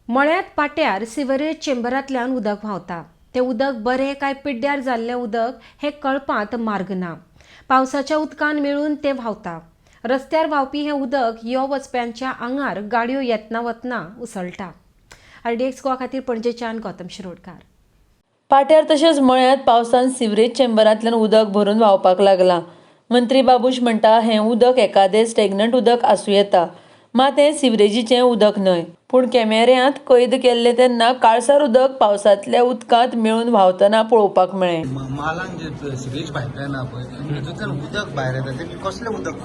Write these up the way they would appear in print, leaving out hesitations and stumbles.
मळ्यांत पाट्यार sewerage चेंबरांतल्यान उदक व्हांवता. तें उदक बरें काय पिड्ड्यार जाल्लें उदक हें कळपांत मार्ग ना. पावसाच्या उदकान मेळून तें व्हांवता. रस्त्यार व्हांवपी हें उदक यो वचप्यांच्या आंगार गाडयो येतना वतना उसळटा. आरडीएक्स गोवा खातीर पणजेच्यान गौतम शिरोडकार. पाट्यार तशेंच मळ्यांत पावसान सिवरेज चेंबरांतल्यान उदक भरून व्हांवपाक लागलां. मंत्री बाबूश म्हणटा, हें उदक एकादें स्टॅग्नंट उदक आसूं येता, मात हें सिवरेजीचें उदक न्हय. पूण कॅमेऱ्यांत कैद केल्लें तेन्ना काळसार उदक पावसांतल्या उदकांत मेळून व्हांवतना पळोवपाक मेळ्ळें. मालान जे सिवेज पायपलायन आहा पळय, तितूंतल्यान उदक भायर येता. ते कसलें उदक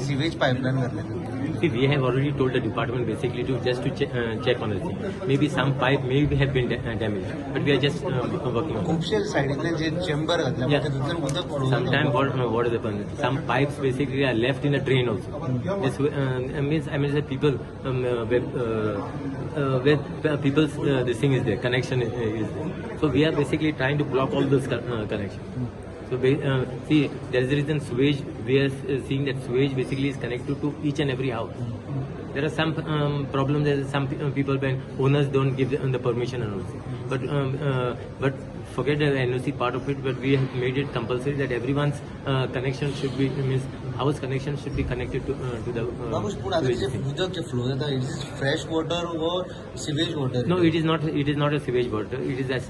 सिवेज पायपलायन घातलें ते? See, we have already told the department basically to just to check on the thing. Maybe some pipe maybe have been damaged, but we are just working on it. खुबशे सायडींतल्यान जे chamber घातले पळय, तितूंतल्यान उदक flow Sometimes जाता. what happens? Some pipes basically are left in a drain also. This means, I mean, the people where people's this thing is there, connection is there. So we are basically trying to block all those connection. So see, there is a reason sewage. We are seeing that sewage basically is connected to each and every house. There are some problems. There are some people when owners don't give the permission and also. But forget the NOC part of it. But we have made it compulsory that everyone's connection should be, means house connection should be connected to the Babush, पूण आतां sewage जे thing. उदक जे flow जाता, it is fresh water or sewage water? No, it is not. It is not a sewage water. It is as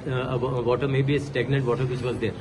water, maybe a stagnant water which was there.